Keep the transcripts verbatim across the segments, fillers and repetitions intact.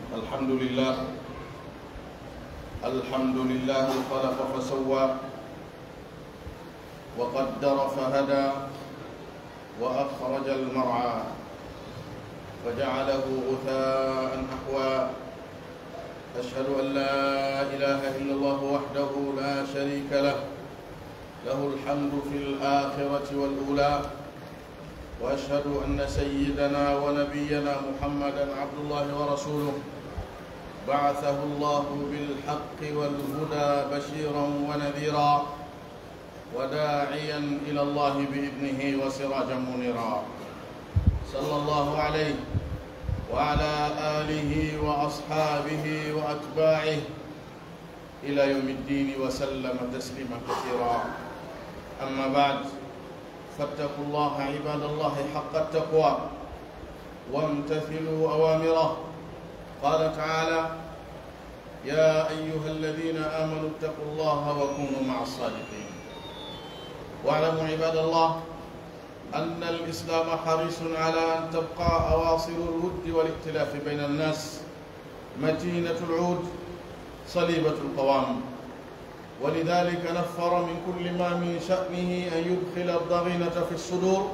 الحمد لله. الحمد لله خلق فسوى وقدر فهدى وأخرج المرعى فجعله غثاء أحوى. أشهد أن لا إله إلا الله وحده لا شريك له، له الحمد في الآخرة والأولى. وأشهد أن سيدنا ونبينا محمدا عبد الله ورسوله، بعثه الله بالحق والهدى بشيرا ونذيرا، وداعيا إلى الله بإذنه وسراجا منيرا، صلى الله عليه وعلى آله وأصحابه وأتباعه إلى يوم الدين وسلم تسليما كثيرا. أما بعد، فاتقوا الله عباد الله حق التقوى وامتثلوا أوامره. قال تعالى: يا أيها الذين آمنوا اتقوا الله وكونوا مع الصادقين. واعلموا عباد الله أن الإسلام حريص على أن تبقى أواصر الود والائتلاف بين الناس متينة العود صليبة القوام، ولذلك نفر من كل ما من شأنه أن يدخل الضغينة في الصدور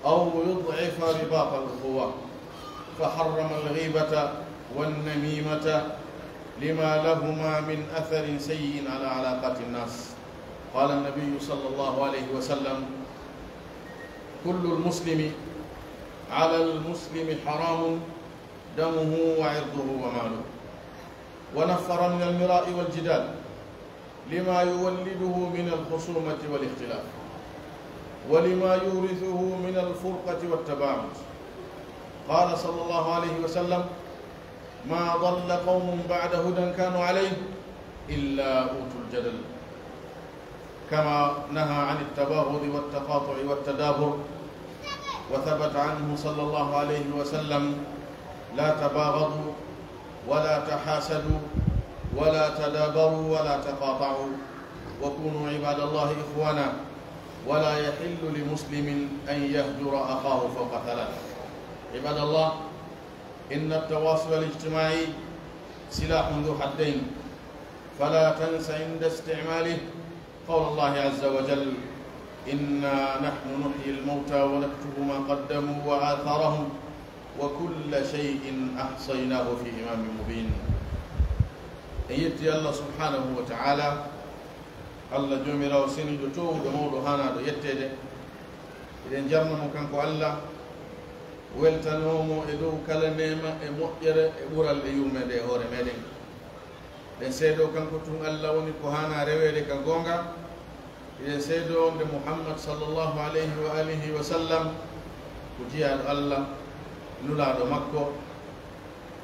أو يضعف رباط الأخوة، فحرم الغيبة والنميمة لما لهما من أثر سيء على علاقات الناس. قال النبي صلى الله عليه وسلم: كل المسلم على المسلم حرام دمه وعرضه وماله. ونفر من المراء والجدال لما يولده من الخصومة والاختلاف، ولما يورثه من الفرقة والتباعد. قال صلى الله عليه وسلم: ما ضل قوم بعد هدى كانوا عليه إلا أوتوا الجدل. كما نهى عن التباغض والتقاطع والتدابر، وثبت عنه صلى الله عليه وسلم: لا تباغضوا ولا تحاسدوا ولا تدابروا ولا تقاطعوا وكونوا عباد الله إخوانا، ولا يحل لمسلم أن يهجر أخاه فوق ثلاث. عباد الله، إن التواصل الاجتماعي سلاح ذو حدين، فلا تنس عند استعماله قول الله عز وجل: إنا نحن نحيي الموتى ونكتب ما قدموا وآثارهم وكل شيء أحصيناه في إمام مبين. En yetti Allah subhanahu wa ta'ala, Allah joomiraawo seniiɗo, toowuɗo, mawɗo, haanaaɗo yetteede. Eɗen jarna mo kanko Allah, weltanoo mo e dow kala neema e moƴƴere e ɓural e yurmeende e hoore meɗen. Eɗen seedoo kanko tun Allah woni ko haanaa reweede ka goonga. Eɗen seedoo nde Muhammad sallallahu alayhi wa alihi wa sallam ko jiyaaɗo Allah, nulaaɗo makko.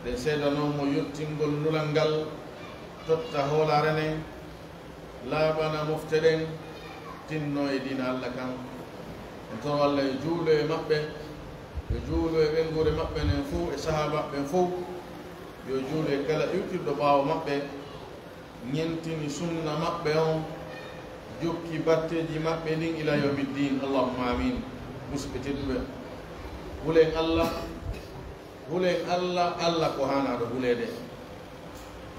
Eɗen seedanoo mo yottingol nulal ngal, totta hoolaare nden, laaɓana mofte ɗen, tinnoo e diina Allah kan. En toro Allah yo juulu e maɓɓe, yo juulu e ɓeynguure maɓɓe nden fow, e sahaabaaɓe ɓen fow, yo juulu e kala iwtirɗo ɓaawo maɓɓe, ñentini sunna maɓɓe on, jokki batteeji maɓɓe ɗin ila yawmi ddin. Allahumma amin. Musidɓe tedduɓe, hulen Allah, hulen Allah, Allah ko haanaaɗo huleede.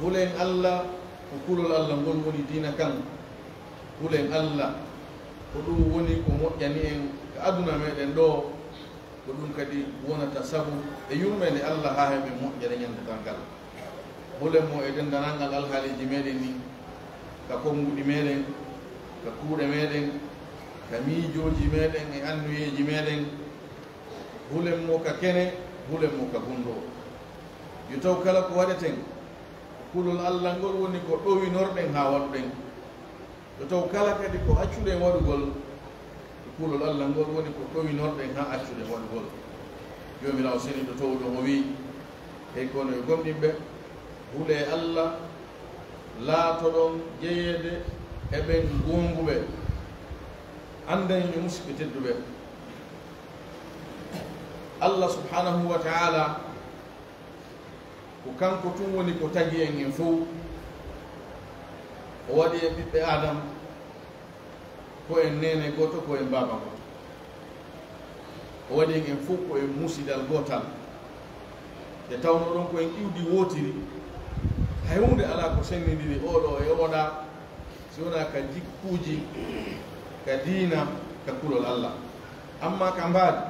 Hulen Allah, ko kulol Allah ngol woni diina kan. Hulen Allah, ko ɗum woni ko moƴƴani en ka aduna meɗen ɗoo, ko ɗum kadi wonata sabu e yurmeende Allah haa heɓen moƴƴere ñande darngal. Hulen mo e denndanangal alhaaliiji meɗen ɗin, ka konnguɗi meɗen, ka kuuɗe meɗen, ka miijooji meɗen e anniyeeji meɗen. Hulen mo ka kene, hulen mo ka gunndoo. Yo taw kala ko waɗeten, kulol Allah ngol woni ko ɗowinorɗen haa waɗuɗen. Yo taw kala kadi ko accuɗen waɗugol, kulol Allah ngol woni ko ɗowinorɗen haa accuɗen waɗugol. Joomiraawo seniiɗo toowuɗo o wi'i: Hey kono yo gomɗinɓe, hulee Allah, laatoɗon jeyeede e ɓen goonguɓe. Anndee, yo musidɓe tedduɓe, Allah subhanahu wa ta'ala, ko kanko tun woni ko tagi en, en fow. O waɗi en ɓiɓɓe Aadama, ko en neene gooto, ko en baaba gooto. O waɗi en, en fow ko en musidal gootal. Nde tawno ɗon ko en iwdi wootiri, hay huunde alaa ko senndindiri oɗo e oɗa, si wonaa ka jikkuuji, ka diina, ka kulol Alla. Amma ka mbaadi,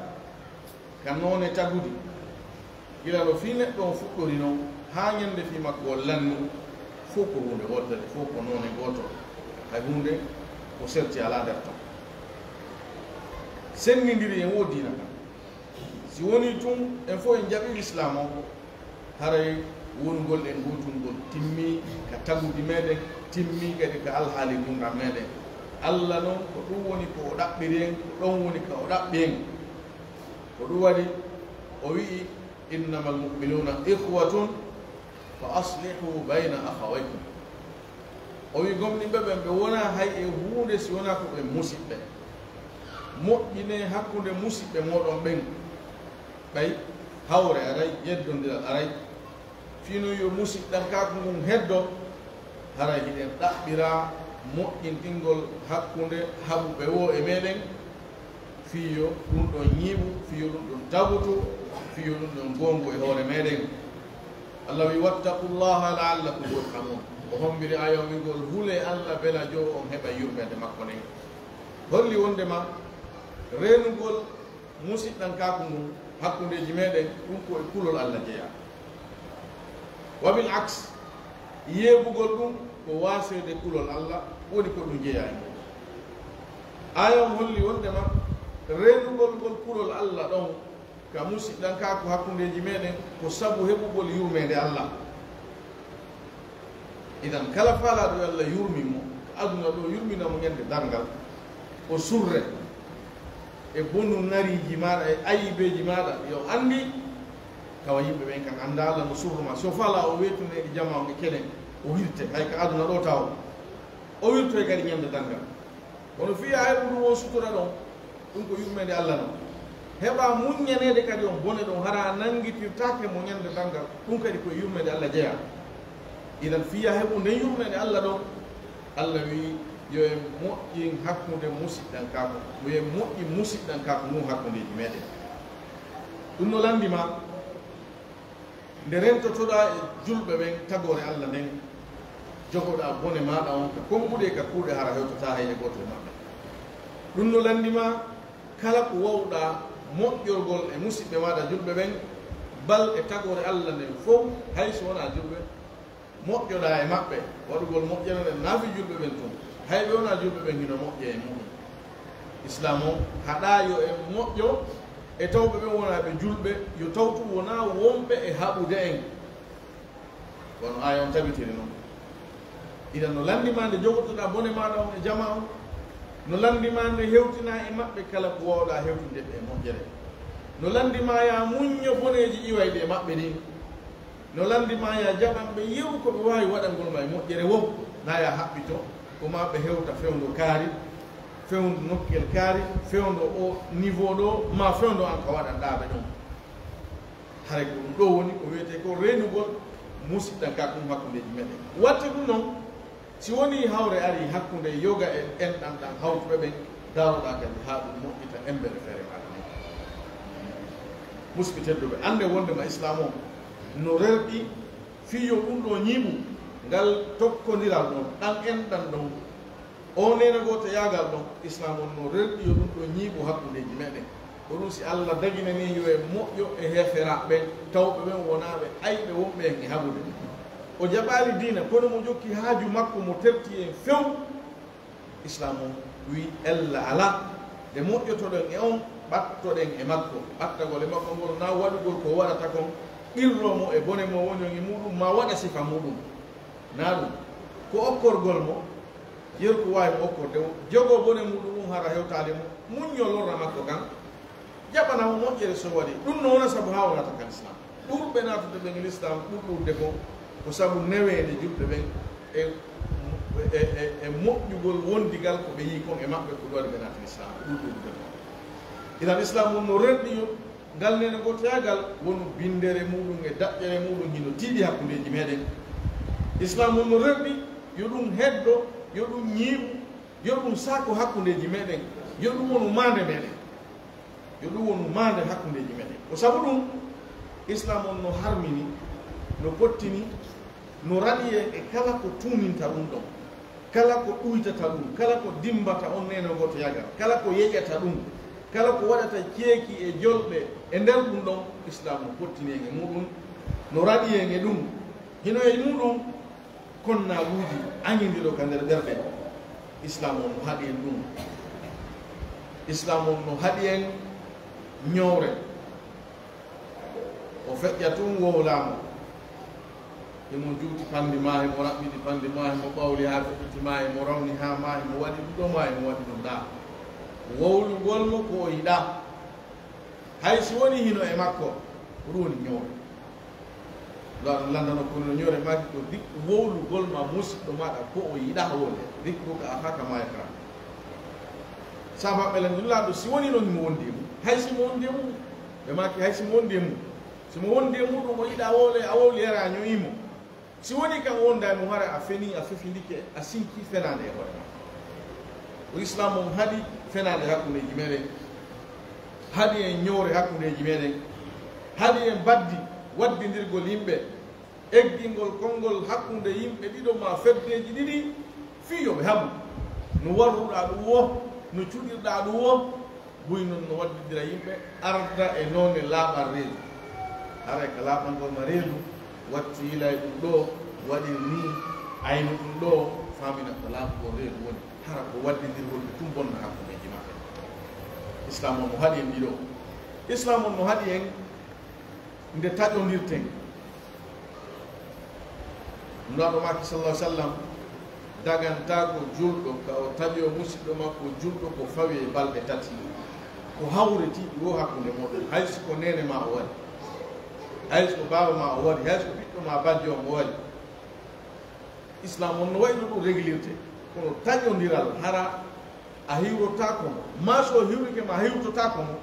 ka noone tagudi, gila no fii neɗɗo on fuɗɗori non, haa ñande fii makko on lanni, fow ko huunde wootere, fow ko noone gooto. Hay huunde ko serti alaa nder ton. Senndindiri en woo diina kan. Si wonii tun, en fow en jaɓii Lislaam on, haray wonugol en gootungol timmii ka tagudi meɗen, timmii kadi ka alhaali gumɗan meɗen. Alla non, ko ɗun woni ko o ɗaɓɓiri en, ko ɗon woni ka o ɗaɓɓi en. Ko ɗun waɗi o wi'i, "Innamal mu'minuuna ikhwatun fa aslihu bayna akhawaykum." O wi'i gomɗinɓe ɓen, ɓe wonaa hay e huunde si wonaa ko ɓe musiɓɓe. Moƴƴinee hakkunde musiɓɓe mooɗon ɓen. Ɓay hawre aray, yeddondiral aray. Fii non yo musiɗɗankaaku ngun heddo, haray hiɗen ɗaɓɓira moƴƴintingol hakkunde haɓuɓe woo e meɗen, fii yo ɗun ɗon ñiiɓu, fii yo ɗun ɗon tagutu, fii yo ɗun ɗon goongu e hoore meɗen. Allah wi'i, "Wattaqullaha la'allakum turhamun." O hombiri aaya on wi'ugol, "Hulee Allah, bela joo on heɓa yurmeende makko nden." Holli wondema reenugol musiɗɗankaaku ngun hakkundeeji meɗen, ɗun ko e kulol Allah jeyaa. Wa bil aks, yeebugol ɗun ko waaseede kulol Allah, woni ko ɗun jeyaa e muɗum. Aaya on holli wondema reenugol ngol kulol Allah ɗon ka musiɗɗankaaku hakkundeeji meɗen ko sabu heɓugol yurmeende Allah. Idan, kala faalaaɗo yo Allah yurmin mo, ka aduna ɗoo, yurmina mo ñande darngal, o surre e bonu ŋariiji maaɗa, e ayibeeji maaɗa, yo anndi, tawa yimɓe ɓen kan anndaa Allah no surru ma. Si o faalaa o weetunee e jamaa on e kelen, o wirte, hay ka aduna ɗoo tawa. O wirtoy kadi ñande darngal. Kono fii a heɓu ɗun won sutura ɗon, ɗun ko yurmeende Allah non. Heɓa muññaneede kadi on bone ɗon, hara a nanngitirtaake mo ñande darngal, ɗun kadi ko e yurmeende Allah jeyaa. Idan, fii a heɓu nden yurmeende Allah ɗon, Allah wi'i, yo en moƴƴin hakkunde musiɗɗankaaku, yo en moƴƴin musiɗɗankaaku ngun hakkundeeji meɗen. Ɗun no lanndi ma, nde rentotoɗaa e julɓe ɓen tagoore Allah nden, jogoɗaa bone maaɗa on ka konnguɗi e ka kuuɗe, hara hewtataa hay e gooto e maɓɓe. Ɗun no lanndi ma kala ko waawuɗaa moƴƴorgol e musiɓɓe maaɗa julɓe ɓen, bal e tagoore Allah nden fow, hay so wonaa julɓe, moƴƴoɗaa e maɓɓe, waɗugol moƴƴere nden naa fii julɓe ɓen tun. Hay ɓe wonaa julɓe ɓen hino moƴƴa e mu'un. Islaam on haɗaa yo en moƴƴo e tawɓe ɓen wonaa ɓe julɓe, yo taw tun wonaa wonɓe e haɓude en. Kono aaya on tabitiri non. Idan no lanndi ma nde jogotoɗaa bone maaɗa on e jamaa on, no lanndi ma nde hewtinaa e maɓɓe kala ko waawɗaa hewtinde ɓe e moƴƴere. No lanndi ma yaa muñño boneeji iwayɗi e maɓɓe ɗin. No lanndi ma yaa jaɓan ɓe yeru ko ɓe waawi waɗangol ma e moƴƴere woo, naa yaa haɓɓito ko maa ɓe hewta fewndo kaari, fewndo nokkel kaari, fewndo o niveau ɗoo, maa fewndo an ka waɗanɗaa ɓe ɗon. Haray ko ɗun ɗoo woni ko wi'etee ko reenugol musiɗɗankaaku hakkundeeji meɗen. Watta ɗun non, si wonii hawre arii hakkunde yoga e enɗan ɗan hawtuɓe ɓen, daroɗaa kadi haa ɗun moƴƴita embere feere maaɗa nden. Musiɗɓe tedduɓe, anndee wondema Islaam on no rerɗi fii yo ɗun ɗoo ñiiɓu, ngal tokkondiral ɗon, ɗan enɗan ɗon, on neene gootoyaagal ɗon, Islaam on no rerɗi yo ɗun ɗoo ñiiɓu hakkundeeji meɗen. Ko ɗun si Allah daginanii yo en moƴƴo e heeferaaɓe ɓen, tawɓe ɓen wonaa ɓe ayɓe wonɓe en e haɓude. O jaɓaali diina, kono mo jokki haaju makko mo terti en few, Islaam on wi'i ella alaa. Nde moƴƴotoɗen e on, ɓattoɗen e makko. Ɓattagol e makko ngol, naa waɗugol ko o waɗata kon, qirroo mo e bone mo woni on e muɗum, maa waɗa sifa muɗum. Naa ɗun. Ko okkorgol mo, yeru ko waawi mo okkorde mo, jogoo bone muɗum on hara hewtaali mo, muññoo lorra makko kan, jaɓana mo moƴƴere so waɗi. Ɗun no wona sabu haa o naata kan Islaam. Ɓurɓe naatude ɓen Lislaam ɗuuɗude kon, ko sabu neweede julɓe ɓen e, e, e, e moƴƴugol wondigal ko ɓe yi'i kon e maɓɓe, ko ɗun waɗi ɓe naati Lislaam ɗuuɗude kon. Idan Islaam on no rerɗi yo ngal neene gootoyaagal wonu binndere muɗum e daƴƴere muɗum hino tiiɗi hakkundeeji meɗen. Islaam on no rerɗi yo ɗum heddo, yo ɗum ñiiɓu, yo ɗum saako hakkundeeji meɗen, yo ɗum wonu maande meɗen. Yo ɗum wonu maande hakkundeeji meɗen. Ko sabu ɗum, Islam on no harmini, no pottini, no raɗi en e kala ko tuuninta ɗum ɗon, kala ko ɗuytata ɗum, kala ko dimbata on neno goto yagal, kala ko yeƴata ɗum, kala ko waɗata ceeki e jolɓe e nder ɗum ɗon, Islam no pottini en e muɗum, no raɗi en e ɗum. Hino e muɗum konnaaguuji añindiro ka nder ɓerɗe. Islam on no haɗi en ɗum. Islam on no haɗi en ñoore. O feƴƴa tun wowlaama. Himo juuti panndi maa, himo raɓɓiɗi panndi maa, himo ɓawli haa feƴƴiti maa, himo rawni haa maa, himo waɗi ɗum ɗo maa, himo waɗi ɗum ɗaa. Wowlugol mo ko o yiɗaa. Hay si woni hino e makko, ko ɗum woni ñoore. Ndaa ɗum lanndano ko no ñoore maaki ko dik wowlugol ma musiɗɗo maaɗa ko o yiɗaa wowle. Dik ko ka a haka ma yakra. Sabaɓe lan Nulaaɗo si woni noon himo wondi e mum. Hay si mo wondi e mum. Ɓe maaki hay si mo wondi e mum. Si mo wondi e muɗum o yiɗaa wowle, a wowli hara a ño'ii mo. Si woni kam wonda e mum hara a fenii, a fefindike, a sinkii fenaande e hoore ma. Ko Islam on haɗi fenaande hakkundeeji meɗen, haɗi en ñoore hakkundeeji meɗen, haɗi en baddi waddindirgol yimɓe, eggingol konngol hakkunde yimɓe ɗiɗo maa feddeeji ɗiɗi fii yo ɓe haɓu. No warruɗaa ɗum woo, no cuɗirɗaa ɗum woo, buy non no waddindira yimɓe arda e noone laaɓal reedu. Haray ka laaɓangol ma reedu, wattu yila e ɗum ɗoo, waɗir nii, aynu ɗum ɗoo, faamina ko laaɓugol reedu woni. Hara ko waddindirgol ɓe tun bonna hakkundeeji maɓɓe. Islam on no haɗi en ɗiɗo. Islam on no haɗi en nde taƴondirten. Nulaaɗo maaki sallallahu alaihi wasallam, dagantaako julɗo ka o taƴoo musiɗɗo makko julɗo ko fawi e balɗe tati. Ko hawretiiɗi woo hakkunde mooɗon, hay si ko neene maa o wari, hay si ko baaba maa o wari, hay si ko ɓiɗɗo maa bajjo on o wari. Islam on no wayi no ɗum réglirte, kono taƴondiral hara a hiwrotaako mo, maa so o hiwrike ma a hiwtotaako mo,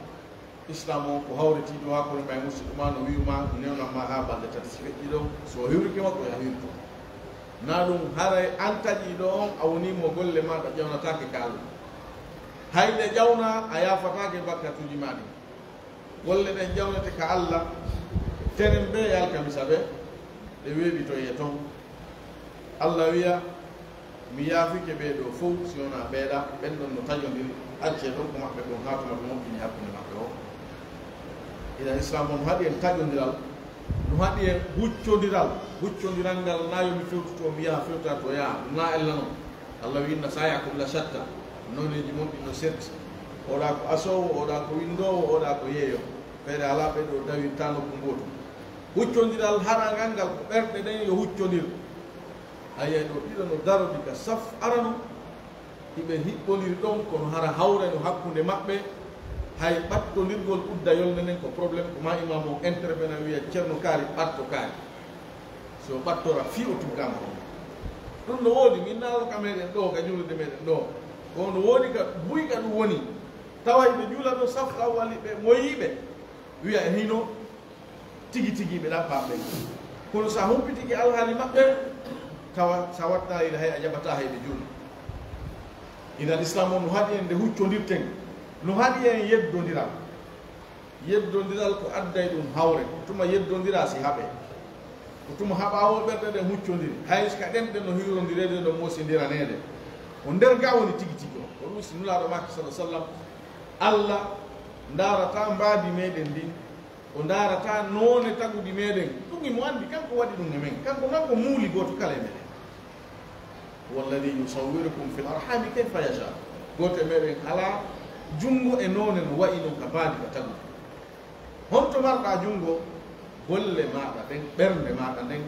Islam on ko hawretiiɗo hakkunde ma e musiɗɗo ma, no wi'u ma, newnan ma haa balɗe tati si feƴƴi ɗon, so o hiwrike ma ko ya hiwto. Na ɗum haray an taƴiiɗo on a wonii mo golle maaɗa ƴawnataake ka Allah. Hay ɗe ƴawna a yaafataake bakkatuuji ma ɗin. Golle ɗen ƴawnete ka Allah, tenen bee e alkamisa ɓe, ɗe weeɓitoyee ton. Allah wi'a, mi yaafike ɓee ɗoo fow, si wonaa ɓee ɗaa, ɓen ɗon no taƴondiri, accee ɗon ko maɓɓe ɗon haa tuma ɓe moƴƴini hakkunde maɓɓe o. Idan Islam on no haɗi en taƴondiral, no haɗi en huccondiral, huccondiral ngal na yo mi fewtu to, mi yaha fewta to yaha, ɗum na ella non. Allah wi'i, inna sa'yakum la shatta, nooneeji mon ɗin no serti. Oɗaa ko asoowo, oɗaa ko winndoowo, oɗaa ko yeeyoowo. Feere alaa ɓe ɗoo dawirta nokku ngootu. Huccondiral harangal ngal ko ɓerɗe ɗen yo huccondir. A yi'ay ɗoo ɗiɗo no darodi ka saf arano, hiɓe hiɓɓondiri ɗon, kono hara hawre no hakkunde maɓɓe. Hay ɓattondirgol udda yolnde nden ko problème, ko ma imam on intervena wi'a, "Ceerno kaari, ɓatto kaari." Si o ɓattora fii o tuggama on. Ɗum no woodi, min naalo ka meɗen ɗoo, ka juulirde meɗen ɗoo. Ko no woodi ka buy ka ɗum woni. Tawa hiɓe juula ɗo saf awwali ɓe moyiiɓe. Wi'a e hino tigi tigi ɓe ɗaɓɓaa ɓe. Kono sa humpitike alhaali maɓɓe, tawa sa wattanaali hay a jaɓataa hay ɓe juula. Idan Islam on no haɗi en nde huccondirten, no haɗi en yeddondiral. Yeddondiral ko adday ɗum hawre, ko tuma yeddondiraa si haɓee. Ko tuma haɓaawo ɓerɗe ɗen huccondiri, hay si ka ɗenɗe no hiwrondireede, no moosindiraneede. Ko nder ga woni tigi tigi on. Ko ɗum si Nulaaɗo maaki, sallallahu alaihi wasallam, Allah ndaarataa mbaadi meɗen ndin, o ndaarataa noone tagudi meɗen. Ɗum himo anndi, kanko waɗi ɗum e men. Kanko non ko muuli gooto kala e meɗen. Huwa alladhi yusawwirukum fil arhami kayfa yasha. Gooto e meɗen alaa junngo e noone no wayi non ka mbaadi ka tagudi. Honto marɗaa junngo? Golle maaɗa ɗen, ɓernde maaɗa nden,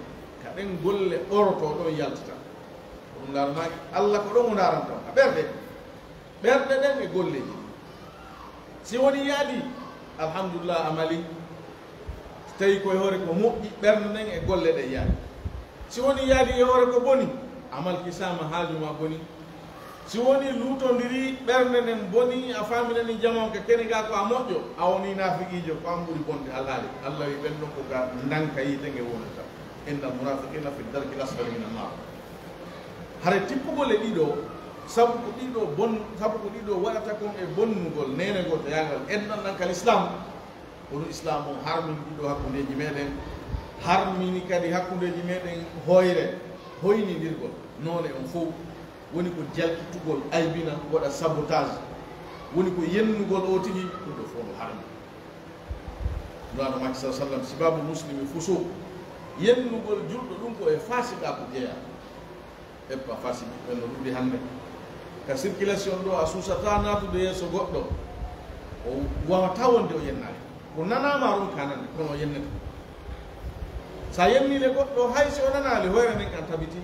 ka ɗen golle ɓorotoo ɗon yaltata. Ko ɗum ndaaranaaki Allah, ko ɗon o ndaaranta on, ka ɓerɗe. Ɓerɗe ɗen e golleeji. Si woni yaadi, alhamdulillah, a mali. Si tawi ko e hoore ko moƴƴi, ɓernde nden e golle ɗen yaadi. Si woni yaadi e hoore ko boni, a malkisaama, haaju ma boni. Si woni luutondiri, ɓernde nden boni, a faaminani jama on ka kene gaa ko a moƴƴo, a woni naafiqiijo, ko an ɓuri bonde alhaali. Allah wi ɓen ɗon ko ka ndanka yiite nge wonata. Innal munafiqina fi darkil asfali minan nar. Hare tippugol e ɗiɗo, sabu ko ɗiɗo bon-, sabu ko ɗiɗo waɗata kon e bonnugol neene gooto yaagal enɗan ɗan ka Lislaam. Kono Islaam on harmini ɗiɗo hakkundeeji meɗen, harmini kadi hakkundeeji meɗen hoyre, hoynindirgol noone on fow. Woni ko jalkitugol, aybina, waɗa sabotage. Woni ko yennugol o tigi, ɗum ɗo fof no harmi. Nulaaɗo Maaki sallallaahu alayhi wa sallam, "Sibaabu muslimi fusuuq." Yennugol julɗo ɗum ko e faasiqaaku jeyaa. Eppa faasiqi ɓen no ɗuuɗi hannde. Ka circulation ɗo a suusataa naatude yeeso goɗɗo. O waawataa wonde o yennaali. Ko nanaama ronka nande, kono o yennete. Sa yenniile goɗɗo, hay si o nanaali, hoyre nden kan tabiti.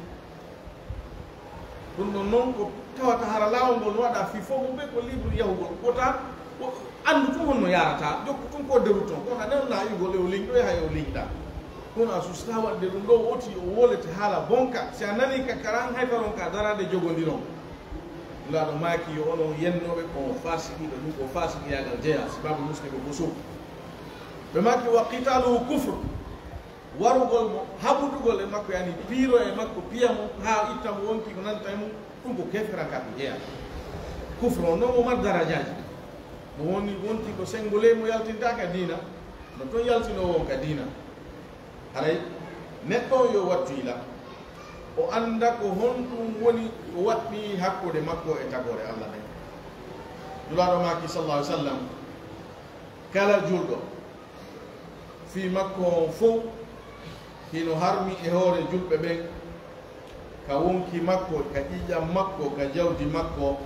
Ɗum ɗon noon ko tawata hara laawol ngol no waɗa fii fof mum ɓe ko libre yahugol. Wota o anndu tun honno yaarata, jokku tun ko deru ton. Kono a newna yugol e o ligne ɗo, yaha e o ligne ɗa. Kono a suusataa waɗde ɗum ɗo, woti o wolete haala bonka. Si a nanii ka karan, hay faron ka daraade jogondiron. Nulaaɗo maaki, yo onon yennooɓe ko on faasiqiiɓe, ɗum ko faasiqiyaagal jeyaa, sibaabu muslimi ko fusuuq. Ɓe maaki, "Wa qitaaluhu kufr." Warugol mo, haɓudugol e makko, yani piiro e makko, piya mo, haa itta mo wonki ko nanta e mum, ɗum ko keeferankaaku jeyaa. Kufru on noon mo mar darajaaji. Mo woni wonti ko senngo ley mo yaltintaa ka diina, no toon yaltinoo won ka diina. Haray neɗɗo on yo wattu yila, o annda ko honɗum woni ko waɗɗii hakkunde makko e tagoore Alla nden. Nulaaɗo maaki, sallallaahu alayhi wa sallam, kala julɗo, fii makko on fow hino harmi e hoore julɓe ɓen, ka wonki makko, ka ƴiiƴam makko, ka jawdi makko,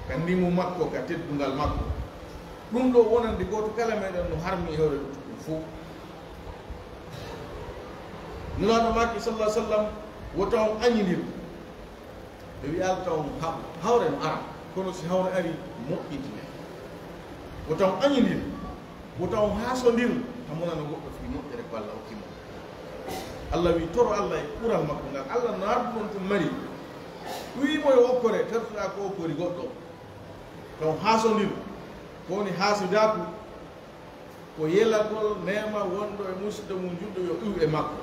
ka ndimu makko, ka teddungal makko. Ɗum ɗo wonande gooto kala meɗen no harmi e hoore luttuɗum fow. Nulaaɗo maaki, sallallaahu alayhi wa sallam, wota on añindir. Ɓe wi'aali taw on haɓu, hawre no ara, kono si hawre ari, moƴƴintine. Wota on añindir, wota on haasondir, ta monano goɗɗo fii moƴƴere ko Alla okki mo. Alla wi'i, toro Alla e ɓural makko ngal. Alla no ardu on tun mari. Wi'i mo yo okkore, tertuɗaa ko okkori goɗɗo. Taw on haasondir, ko woni haasidaaku? Ko yelagol neema wonɗo e musiɗɗo mum julɗo yo iw e makko.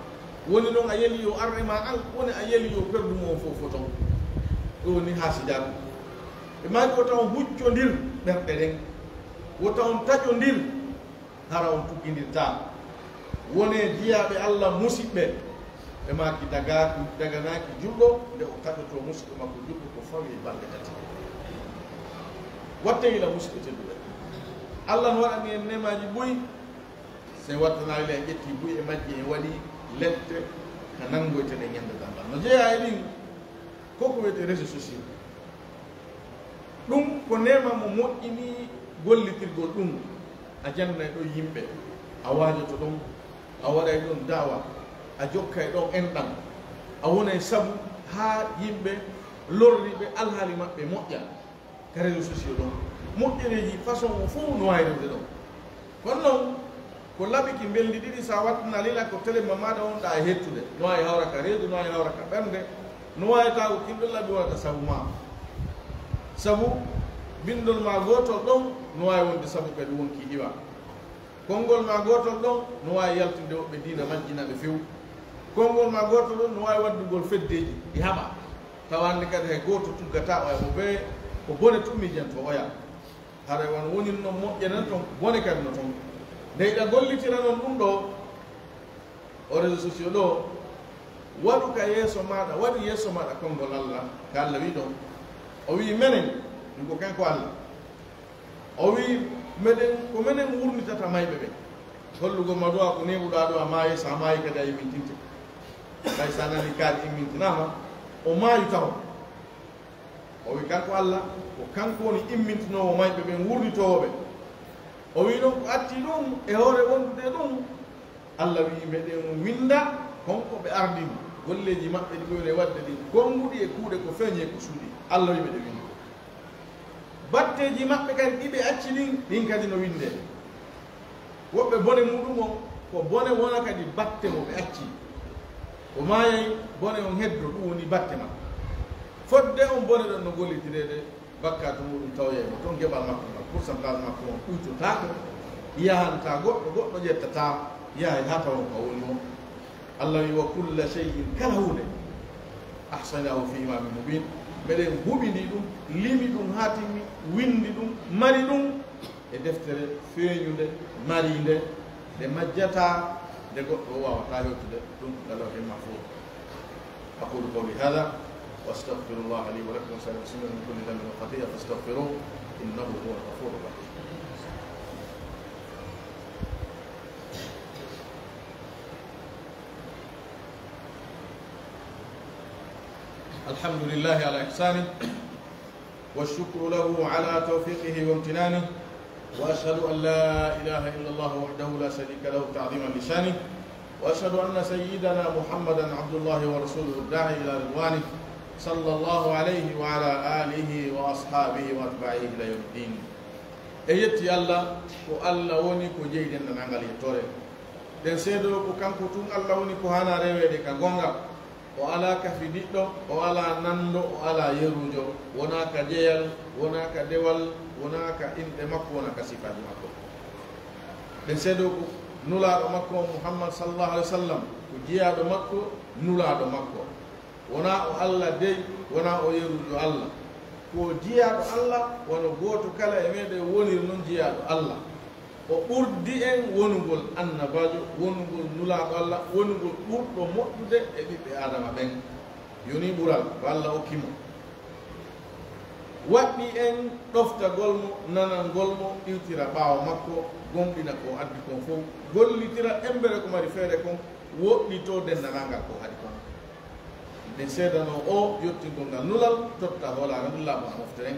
Woni noon a yeli yo ar e ma an, woni a yeli yo perdu mo on fof foton. Ɗum woni haasidaaku. Ɓe maaki wota on huccondir ɓerɗe ɗen. Wota on taƴondir, hara on tuggindirtaa. Wonee jiyaaɓe Alla musiɓɓe. Ɓe maaki dagaaki, daganaaki julɗo nde o taƴotoo musiɗɗo makko julɗo ko fawi e balɗe tati. Wattee yila musiɓɓe tedduɓe. Alla no waɗani en neemaaji buy. Si en wattanaali en ƴetti buy e majji en waɗi lette ka nanngoyten e ñande danngal. No jeyaa e ɗin ko ko wiyetee réseaux sociaux. Ɗum ko neema mo moƴƴini gollitirgol ɗum. A jannay ɗo yimɓe, a waajoto ɗon, a waɗay ɗon daawa, a jokkay ɗon enɗan, a wonay sabu haa yimɓe lorriiɓe alhaali maɓɓe moƴƴa. Ka réseaux sociaux ɗon, moƴƴereeji façon o fof no waawi rewde ɗon. Kono noon, ko laɓi ki mbelndi ɗiɗi, so a wattinaa lila ko télé ma maaɗa wonɗa e hettude. No waawi hawra ka reedu, no waawi hawra ka ɓernde, no waawi tawa ko kin ɗon laɓi wonata sabu ma. Sabu binndol ma gootol ɗon no waawi wonde sabu kadi wonki iwa. Konngol ma gootol ɗon no waawi yaltinde woɓɓe diina majjina ɓe few. Konngol ma gootol ɗon no waawi waddugol feddeeji ɗi haɓa. Tawa hannde kadi hay gooto tuggataa o e mo bee ko bone tun miijantoo oya. Haray wano woniri non moƴƴere non ton, bone kadi no ton. Nde hiɗa gollitira non ɗum ɗo, o réseaux sociaux ɗo, waɗu ka yeeso maaɗa, waɗu yeeso maaɗa konngol Alla, ka Alla wi ɗon. O wi menen, ɗum ko kanko Alla. O wi meɗen, ko menen wurnitata mayɓe ɓen. Hollugol ma ɗo a ko neeɓuɗaa ɗo a maayi, so a maayi kadi a immintinte. Ɓay so a nani kaari immintinaama, o maayu taw. O wi kanko Alla, ko kanko woni immintinoowo mayɓe ɓen, wurnitoowo ɓe. O wi ɗon ko atti ɗum e hoore wondude ɗum, Alla wi'i meɗen winda kon ko ɓe ardini, golleeji maɓɓe ɗi ɓe woni e waɗde ɗin, gonnguɗi e kuuɗe ko feeñi e ko suuɗi. Alla wi'i meɗen winda. Batteeji maɓɓe kadi ɗi ɓe acci ɗin, ɗin kadi no windee. Woɓɓe bone muɗum on, ko bone wona kadi batte mo ɓe acci. O maayay, bone on heddo, ɗum woni batte makko. Fodde on bone ɗon no gollitireede, bakkaatu muɗum tawoyay mo toon, geɓal makko ngal, pourcentage makko on ɓuytotaako, yahantaa goɗɗo, goɗɗo ƴettataa, yahay haa tawa ko woni mo. Allah wi, "Wa kulla shay'in, kala huunde, ahsaynahu fi imamin mubin." Meɗen huɓindi ɗum, limi ɗum haa timmi, windi ɗum, mari ɗum e deftere feeñunde, mariinde, Ɗe majjataa nde goɗɗo o waawataa hewtude ɗum ka lawhil mahfuuz. أقول قولي هذا وأستغفر الله لي ولكم ولسائر المسلمين من كل ذنب وخطيئة فاستغفروه إنه هو الغفور الرحيم. الحمد لله على إحسانه والشكر له على توفيقه وامتنانه، وأشهد أن لا إله إلا الله وحده لا شريك له تعظيما لشانه، وأشهد أن سيدنا محمدا عبد الله ورسوله الداعي إلى رضوانه، صلى الله عليه وعلى آله وأصحابه وأتباعه إلى يوم الدين. E yetti Allah, ko Allah woni ko jeyi denndaangal yettoore. Ɗen seedoo ko kanko tun Allah woni ko haanaa reweede ka goonga. O alaa ka fidiɗɗo, o alaa nanndo, o alaa yeruujo, wonaa ka jeyal, wonaa ka dewal, wonaa ka inɗe makko, wonaa ka sifaaji makko. Ɗen seedoo ko nulaaɗo makko on Muhammad sallallahu alaihi wasallam, ko jiyaaɗo makko, nulaaɗo makko. Wonaa o Allah dey, wonaa o yeruujo Allah. Ko jiyaaɗo Allah, wano gooto kala e meɗen woniri non jiyaaɗo Allah. O ɓurdi en wonugol annabaajo, wonugol nulaaɗo Allah, wonugol ɓurɗo moƴƴude e ɓiɓɓe Aadama ɓen. Yoni ɓural ko Allah okki mo. Waɗɗi en ɗoftagol mo, nanangol mo, iwtira ɓaawo makko, gomɗina ko addi kon fow, gollitira embere ko mari feere kon, woɗɗitoo denndaangal ko haɗi kon. Ɗen seedanoo o yottingol ngal nulal, totta hoolaare ndulla mo a mofte ɗen.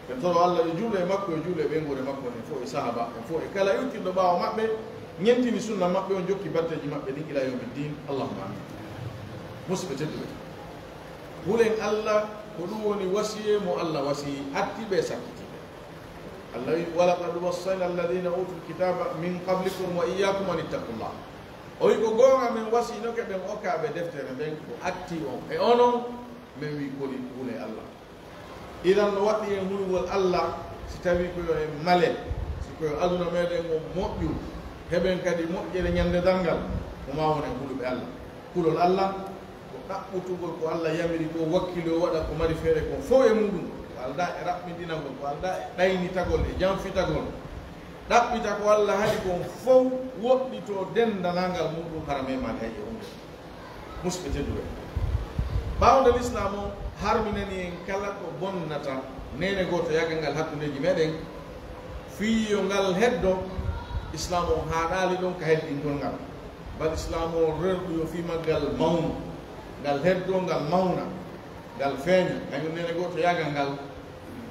Ɓe toro Allah yo juulu e makko, yo juulu e ɓeynguure makko nden fof, e sahaba en fof, e kala iwtirɗo ɓaawo maɓɓe, ñentini sunna maɓɓe on, jokki batteeji maɓɓe ɗin ila yawmi ddin. Allahumma amin. Musidɓe tedduɓe, hulen Allah, ko ɗum woni wasiyee mo Allah wasiyii, attii ɓe, sakkiti ɓe. Allah wi, "Wa laqad wassayna alladhina utul kitaba min qablikum wa iyyakum an ittaqullah." O wi, "Ko goonga, men wasiinoke ɓen okkaaɓe deftere nden, ko attii on e onon, men wi, koni hulee Allah." Idan no waɗɗi en hulugol Allah, si tawii ko yo en male, si ko yo aduna meɗen on moƴƴu, heɓen kadi moƴƴere ñande darngal, ko maa wonen huluɓe Allah. Kulol Allah ko ɗaɓɓutugol ko Allah yamiri ko, wakkilo waɗa ko mari feere kon fow e muɗum, ko aldaa e raɓɓinɗinagol, ko aldaa e ɗaynitagol e janfitagol. Ɗaɓɓita ko Allah haɗi kon fow, woɗɗitoo denndanangal muɗum, hara memaali hay e huunde. Musidɓe tedduɓe, ɓaawo nde Lislaam on harminani en kala ko bonnata neene gooto yagal ngal hakkundeeji meɗen, fii yo ngal heddo, Islaam on haaɗaali ɗon ka heddingol ngal. Bal Islaam on rerɗu yo fii maggal mawnu, ngal heddo, ngal mawna, ngal feeña, kañum neene gooto yagal ngal,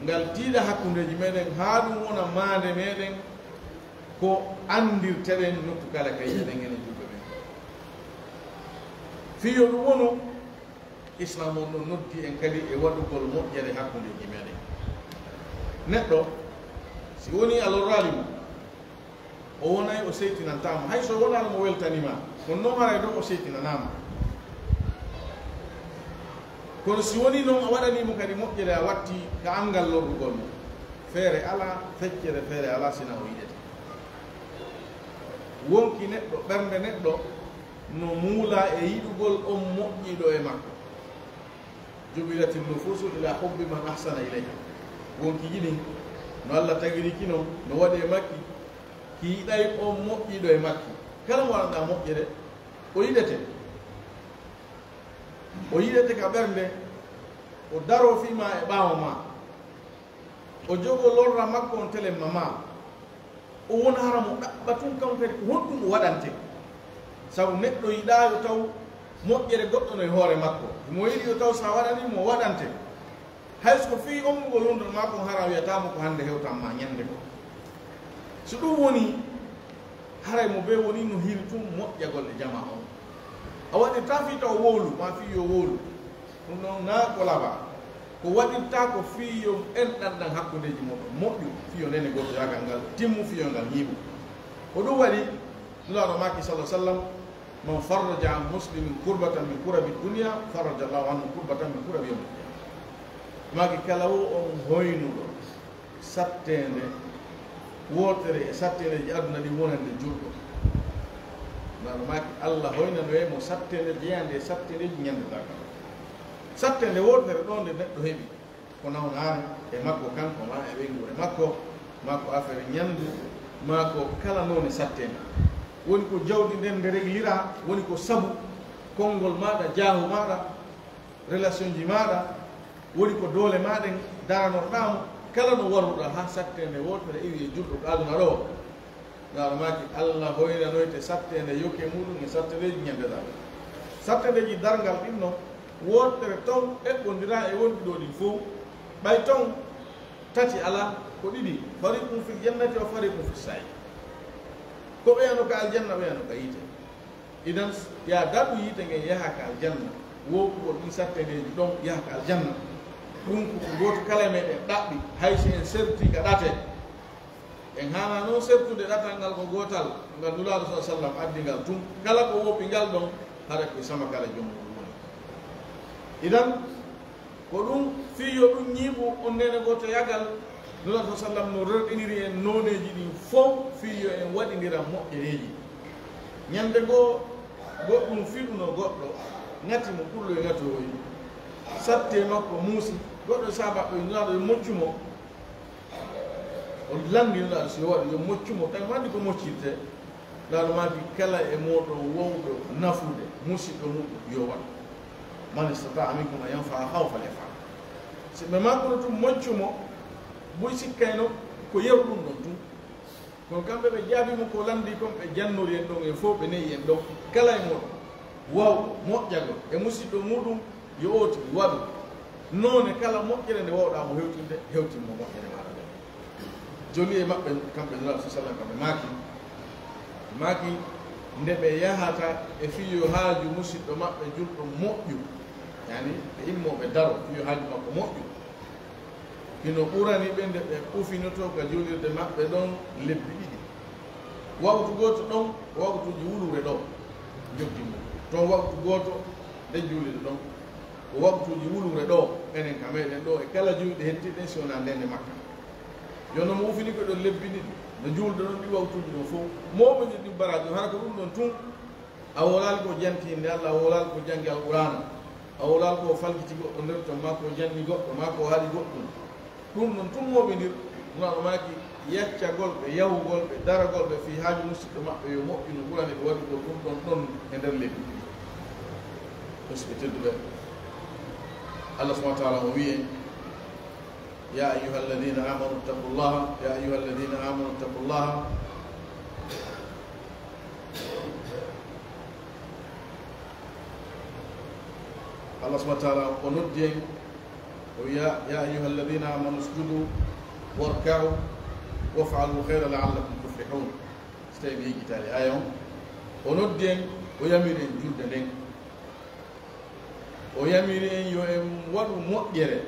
ngal tiiɗa hakkundeeji meɗen, haa ɗum wona maande meɗen, ko anndirteɗen nokku kala ka yi'eɗen enen julɓe ɓen. Fii yo ɗum wonu, Islaam on no noddi en kadi e waɗugol moƴƴere hakkundeeji meɗen. Neɗɗo, si wonii a lorraali mo, o wonay o seytinantaa ma, hay so wonaano mo weltanii ma, kono non haray ɗon o seytinanaa ma. Kono si wonii non a waɗanii mo kadi moƴƴere, a wattii ka anngal lorrugol mo, feere alaa, feccere feere alaa, sinaa o yiɗete. Wonki neɗɗo, ɓernde neɗɗo no muulaa e yiɗugol on moƴƴiiɗo e makko. Jubilatin nufusu ila hubbi man ahsana ilayha. Wonkiji ɗin, no Allah tagiri ki non, no waɗi e makki, ki yiɗay on moƴƴiiɗo e makki. Kala mo waɗanɗaa moƴƴere, o yiɗete. O yiɗete ka ɓernde, o daroo fii maa e ɓaawo maa. O jogoo lorra makko on telemma maa. O wona hara mo ɗaɓɓa tun kan kadi ko honɗum o waɗante. Sabu neɗɗo yiɗaa yo taw moƴƴere goɗɗo no e hoore makko. Himo yiɗi yo taw si a waɗanii mo, o waɗante. Hay so ko fii ommbugol wondon maa kon, hara a wiyataa mo ko hannde hewtan maa ñannde goo. So ɗum wonii, haray mo bee wonii no hiri tun moƴƴagol e jamaa on. A waɗirtaa fii taw o wowlu, maa fii yo wowlu. Ɗum ɗon naa ko labaa. Ko waɗirtaa ko fii yo enɗanɗan hakkundeeji mon ɗon moƴƴu, fii yo neene gootoyaagal ngal timmu, fii yo ngal ñiiɓu. Ko ɗum waɗi Nulaaɗo maaki, sallallahu alaihi wasallam, "Man farraja an muslimin kurbatan min kurabi dunya, farraja Allahu anhu kurbatan min kurabi yawmil qiyamah." Maaki, kala wo on hoynuɗo satteende wootere e satteendeeji aduna ɗin wonande julɗo, Nulaaɗo maaki, Allah hoynanoyay mo satteende jeyaande e satteendeeji ñande darngal. Satteende wootere ɗo nde neɗɗo heɓi, ko nawnaare e makko kanko, maa e ɓeynguure makko, maa ko affaire ñandu, maa ko kala noone satteende. Woni ko jawdi nden nde reglira, woni ko sabu konngol maaɗa, jaahu maaɗa, relation ji maaɗa, woni ko doole maaɗen daranorɗaa mo. Kala no warruɗaa haa satteende wootere iwi e julɗo ko aduna ɗo. Naaɗo maaki, Allah hoynanoyte satteende yoke muɗum e sattendeeji ñande darngal. Satteendeeji darngal ɗin no wootere ton eɓɓondiraa e wonɗi ɗo ɗin fow. Ɓay ton tati alaa, ko ɗiɗi, fariqun fil jannati wa fariqun fis sa'ir. Ko ɓeyano ka aljanna, ɓeyano ka yiite. Idan, ya daɗu yiite ngen yaha ka aljanna, wowtugol ɗin satteendeeji ɗon yaha ka aljanna. Ɗum ko ko gooto kala e meɗen ɗaɓɓi, hay si en serti ka ɗate. En haana noon sertude ɗatal ngal ko gootal, ngal Nulaaɗo sa sallam addi ngal tun. Kala ko woppi ngal ɗon, hara ko sama kala joom muɗum woni. Idan, ko ɗum fii yo ɗum ñiiɓu on neene gooto yagal, Nulaaɗo sa sallam no rerɗiniri en nooneeji ɗin fow fii yo en waɗindira moƴƴereeji. Ñande goo, goɗɗum fiɗuno goɗɗo, ŋati mo pullo e ŋatoowoy. Sattee makko muusi, goɗɗo sahaaba o Nulaaɗo e moccu mo. O lanndi Nulaaɗo si yo waɗu, yo moccu mo, tawi mo anndi ko moccirte. Nulaaɗo maaki, kala e mooɗon wowɗo nafude musiɗɗo muɗum, yo waɗu. Man istata'a minkum an yanfa'a akhahu falyaf'al. Si ɓe maakuno tun moccu mo, buy sikkayno ko yeru ɗum ɗon tun. Kono kamɓe ɓe jaabii mo ko lanndi kon, ɓe jannori en ɗon, en fow ɓe ne'i en ɗon. Kala e mooɗon wowɗo moƴƴagol e musiɗɗo muɗum, yo ooti waɗu noone kala moƴƴere nde wowɗaa mo hewtinde, hewtin mo moƴƴere maaɗa nden. Joli e maɓɓe, kamɓe Nulaaɗo sa sallam, kamɓe maaki, maaki, nde ɓe yahata e fii yo haaju musiɗɗo maɓɓe julɗo moƴƴu, yani ɓe immoo ɓe daro fii yo haaju makko moƴƴu, hino ɓurani ɓe nde ɓe ufinotoo ka juulirde maɓɓe ɗon lebbi ɗiɗi. Wawtu gooto ɗon, ko wawtuuji wuluure ɗo, njoggi mum. Ton wawtu gooto, nde juulirde ɗon, ko wawtuuji wuluure ɗo, enen ka meɗen ɗo, e kala juulɗe hettiɗen si wonaa nde nde Makka. Yo no mo ufini ko ɗon lebbi ɗiɗi, no juulde ɗon ɗi wawtuuji ɗon fow. Mawɓe ɗin baraaji, hara ko ɗum ɗon tun, a wowlaali ko janti innde Allah, a wowlaali ko janngi Alqur'aana, a wowlaali ko falkiti goɗɗo nder ton, maa ko janni goɗɗo, maa ko haɗi goɗɗum. Ɗum ɗon tun mooɓindir, Nulaaɗo maaki, yaccagol ɓe, yahugol ɓe, daragol ɓe fii haaju musiɗɗo maɓɓe yo moƴƴu no ɓurani ɓe waɗugol ɗum ɗon ɗon e nder lebbi ɗiɗi. Musidɓe tedduɓe, Allah subhaanahu wa ta'aala o wi'i en, يا أيها الذين آمنوا اتقوا الله، يا أيها الذين آمنوا اتقوا الله. Allah subhaanahu wa ta'aala o noddi en, o wi'a, يا أيها الذين آمنوا اسجدوا واركعوا وافعلوا الخير لعلكم تفلحون. Si tawii ɓe yejjitaali aaya on, o noddi en, o yamiri en julde nden. O yamiri en yo en waɗu moƴƴere.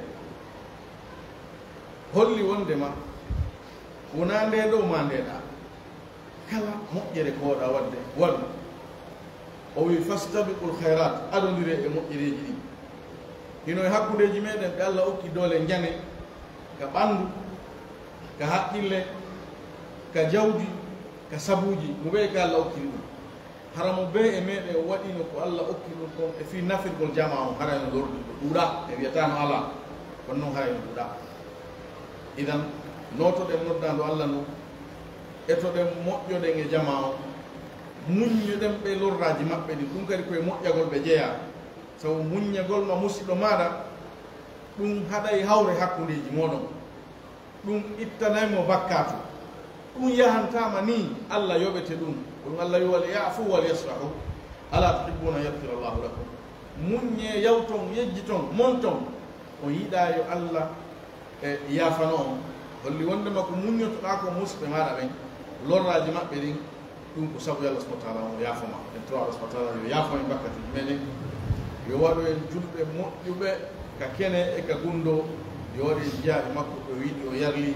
Holli wonndema wonaa nde ɗoo maa nde ɗaa. Kala moƴƴere ko wooɗaa waɗde, waɗu. O wi'i, فاستبقوا الخيرات, adondiree e moƴƴereeji ɗin. Hino e hakkundeeji meɗen ɓe Allah okki doole njane, ka ɓanndu, ka haqqille, ka jawdi, ka sabuuji, mo ɓe ka Allah okkiri ɗum. Hara mo bee e meɗen waɗino ko Allah okki ɗum kon e fii nafirgol jamaa on, haray no lordi ko ɗuuɗaa, en wi'ataa no alaa, kono non haray no ɗuuɗaa. Idan, nootoɗen noddaandu Allah ndun, etoɗen moƴƴoɗen e jamaa on, muññoɗen ɓe lorraaji maɓɓe ɗin, ɗum kadi ko e moƴƴagol ɓe jeyaa, sabu muññagol ma musiɗɗo maaɗa, ɗum haɗay hawre hakkundeeji mooɗon. Ɗum ittanay mo bakkaatu. Ɗum yahantaama nii, Allah yoɓete ɗum. Ko ɗum Allah wi'i, وليعفوا وليصفحوا ألا تحبون أن يغفر الله لكم. Muññee, yawton, yejjiton, monton. On yiɗaa yo Allah, e, yaafano on. Holli wonndema ko muññotoɗaa ko musiɓɓe maaɗa ɓen, lorraaji maɓɓe ɗin, ɗum ko sabu yo Allah subhaanahu wa ta'aala o yaafo ma. En toro Allah subhaanahu wa ta'aala yo yaafo en bakkatuuji meɗen. Yo waɗu en julɓe moƴƴuɓe ka kene e ka gunndoo. Yo waɗu en jiyaaɓe makko ko o yiɗi o yarli.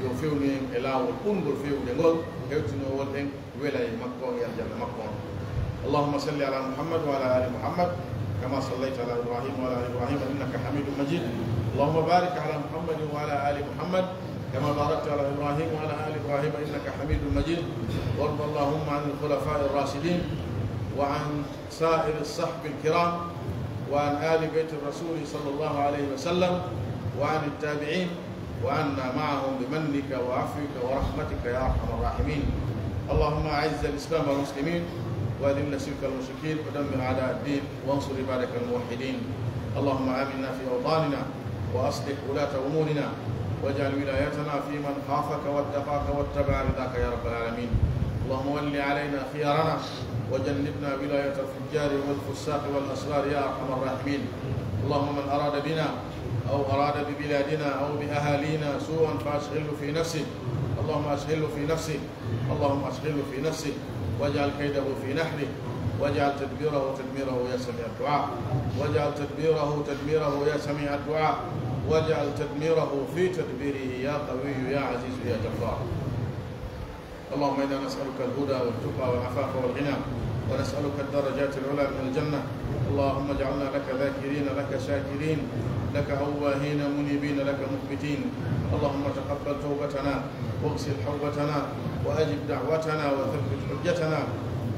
Yo fewnu en e laawol ɓurngol feewude ngol, hewtinoowol en wela e makko on e aljanna makko on. اللهم صل على محمد وعلى آل محمد كما صليت على إبراهيم وعلى آل إبراهيم إنك حميد مجيد. اللهم بارك على محمد وعلى آل محمد كما باركت على إبراهيم وعلى آل إبراهيم إنك حميد مجيد. وارض اللهم عن الخلفاء الراشدين وعن سائر الصحب الكرام وعن آل بيت الرسول صلى الله عليه وسلم وعن التابعين وعنا معهم بمنك وعفوك ورحمتك يا أرحم الراحمين. اللهم أعز الإسلام والمسلمين وأذل الشرك والمشركين ودمر أعداء الدين وانصر عبادك الموحدين. اللهم آمنا في أوطاننا وأصلح ولاة أمورنا واجعل ولايتنا في من خافك واتقاك واتبع رضاك يا رب العالمين. اللهم ول علينا خيارنا وجنبنا ولاية الفجار والفساق والأشرار يا أرحم الراحمين. اللهم من أراد بنا أو أراد ببلادنا أو بأهالينا سوءا فأشغله في نفسه. اللهم أشغله في نفسه. اللهم أشغله في نفسه واجعل كيده في نحره واجعل تدبيره تدميره يا سميع الدعاء. واجعل تدبيره تدميره يا سميع الدعاء. واجعل تدميره في تدبيره يا قوي يا عزيز يا جبار. اللهم إنا نسألك الهدى والتقى والعفاف والغنى ونسألك الدرجات العلى من الجنة. اللهم اجعلنا لك ذاكرين لك شاكرين لك أواهين منيبين لك مخبتين. اللهم تقبل توبتنا واغسل حوبتنا وأجب دعوتنا وثبت حجتنا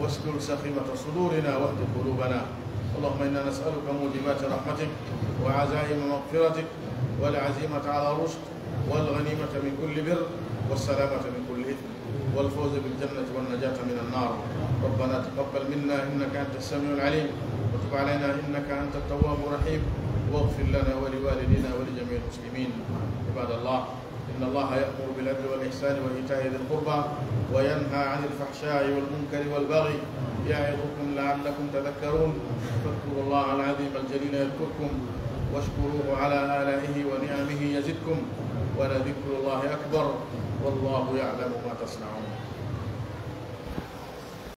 واسلل سخيمة صدورنا واهد قلوبنا. اللهم إنا نسألك موجبات رحمتك وعزائم مغفرتك والعزيمة على الرشد والغنيمة من كل بر والسلامة من كل إثم والفوز بالجنة والنجاة من النار. ربنا تقبل منا إنك أنت السميع العليم وتب علينا إنك أنت التواب الرحيم واغفر لنا ولوالدينا ولجميع المسلمين. عباد الله، إن الله يأمر بالعدل والإحسان وإيتاء ذي القربى وينهى عن الفحشاء والمنكر والبغي يعظكم لعلكم تذكرون. فاذكروا الله العظيم الجليل يذكركم واشكروه على آلائه ونعمه يزدكم ولذكر الله أكبر والله يعلم ما تصنعون.